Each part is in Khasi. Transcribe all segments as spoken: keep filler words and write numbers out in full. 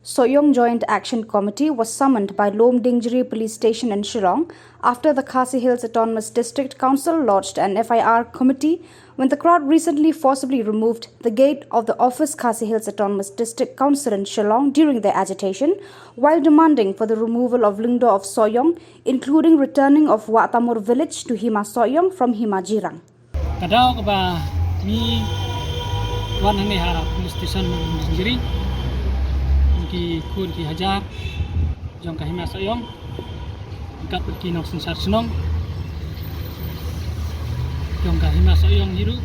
Sohiong Joint Action Committee was summoned by Lumdiengjri Police Station in Shillong after the Khasi Hills Autonomous District Council lodged an F I R committee when the crowd recently forcibly removed the gate of the office Khasi Hills Autonomous District Council in Shillong during their agitation while demanding for the removal of Lyngdoh of Sohiong, including returning of Wahtamur village to Hima Sohiong from Hima Jirang. Ka daw kaba ngi wan hangne ha police station Lumdiengjri, ki khun ki hajar jong ka Hima Sohiong, kat ki nongsynshar shnong jong ka Hima Sohiong hi ruh,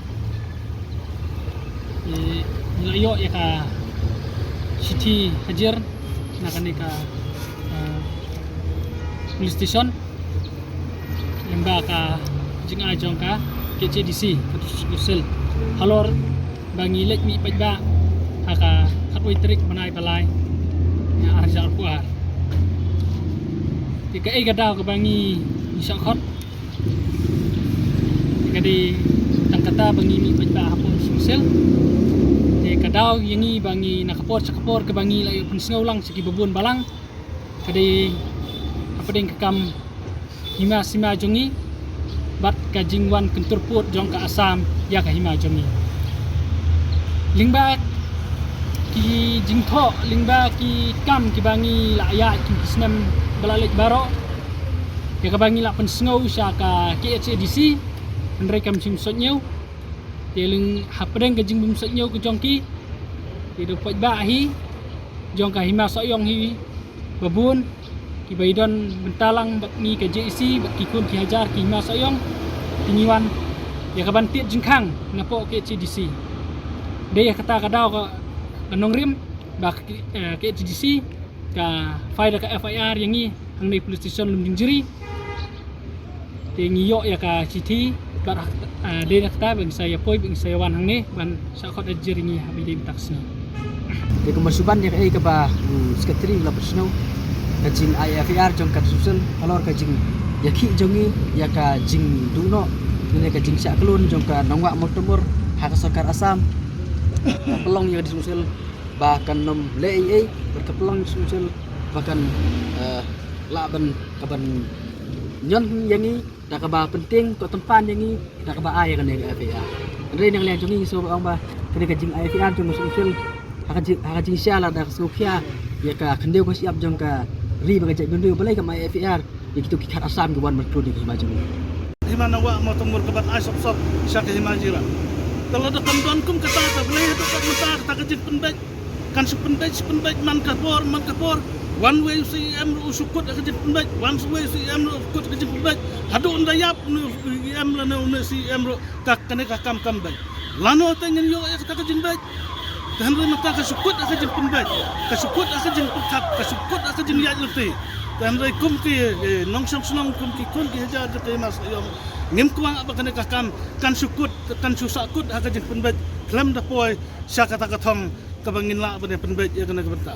ngi la ïoh ïa ka shithi hajir na kane ka, eh, police station lyngba ka jingai jong ka K H A D C, ka District Council, halor ba ngi leit mih paidbah ha ka khatwei tarik bnai ba lai, ïa, ar hajar arphew ar. Te kaei ka daw kaba ngi, ngi shah khot? Te ka dei tang kata ba ngi mih paidbah hapoh District Council. Te ka daw ïa ngi ba ngi na ka por sha ka por kaba ngi la ïoh pynsngew lang sha kiba bun balang, ka dei hapdeng ka kam hima sima jong ngi bad ka jingwan kyntur pud jong ka Assam ïa ka hima jong ngi. Lyngba ki jingthoh, lyngba ki kam kiba ngi la ïaid ki snem ba la leit baroh, ïa kaba ngi la pynsngew sha ka K H A D C, hynrei kam shym sot ñiew. Te lyngba hapdeng ka jingbym sot ñiew ka jong ki, ki da paidbah hi jong ka Hima Sohiong hi ba bun, kiba ïadon bynta lang bad ngi ka J A C bad ki khun ki hajar ki Hima Sohiong, te ngi wan ïa ka ban tied jingkhang napoh K H A D C. Dei ïa kata ka daw ka, ka nongrim ba ka, eh, K H A D C ka file da ka F I R ïa ngi hangne police station Lumdiengjri. Te ngi ïoh ïa ka shithi bad, eh, dei na kata ba ngi sa ïa poi, ba ngi sa ïa wan hangne ban shah khot hajir ïa ngi ha ba ïadei bad ka sngi. Te kumba shu ban ïa kaei kaba, mm, secretary u la pynsngew, ka jingai F I R jong ka District Council halor ka jingïakhih jong ngi ïa ka jingduh noh ne ka jingshah klun jong ka nongwah Mawtamur ha ka sorkar Assam, ka pynlong ïa ka District Council ba kan nym leh ei ei, bad ka pynlong District Council ba kan, eh, lah ban, ka ban ñion ïa ngi da kaba pyntieng, ka tympan ïa ngi da kaba ai ïa kane ka F I R. Hynrei na ka liang jong ngi ngi sngew ba ong ba kane ka jingai F I R jong ka District Council ha ka jing, ha ka jingshisha lada ka sngewkhia ïa ka khyndew ka shyiap jong ka ri bad ka jaitbynriew, balei kam ai F I R ïa kito ki khar Assam ki wan ban klun ïa ka hima jong ngi. Hima Nongwah Mawtamur ka ban ai sop sop sha ka Hima Jirang. Te lada kam don kum kata, te balei haduh katne mynta kata ka jingpynbeit kan shu pynbeit, shu pynbeit man ka por, man ka por. Wan uwei u C E M ruh u shu kut ïa ka jingpynbeit, wan uwei u C E M ruh u kut ïa ka jingpynbeit. Haduh ynda ïap une u C E M lane une u C E M ruh, ka, kane ka kam kam beit. Lano te ngin ïoh ïa kata ka jingbeit? Te hynrei mynta ka shu kut ïa ka jingpynbeit, ka shu kut ïa ka jingpyrkhat, ka shu kut ïa ka jingïaid lynti. Te hynrei kum ki, eh, nongshong shnong, kum ki khun ki hajar jong ka Hima Sohiong, ngim kwah ba kane ka kam kan shu kut, kan shu sah kut ha ka jingpynbeit khlem da poi sha kata ka thong kaba ngin lah ban ïa pynbeit ïa kane ka bynta.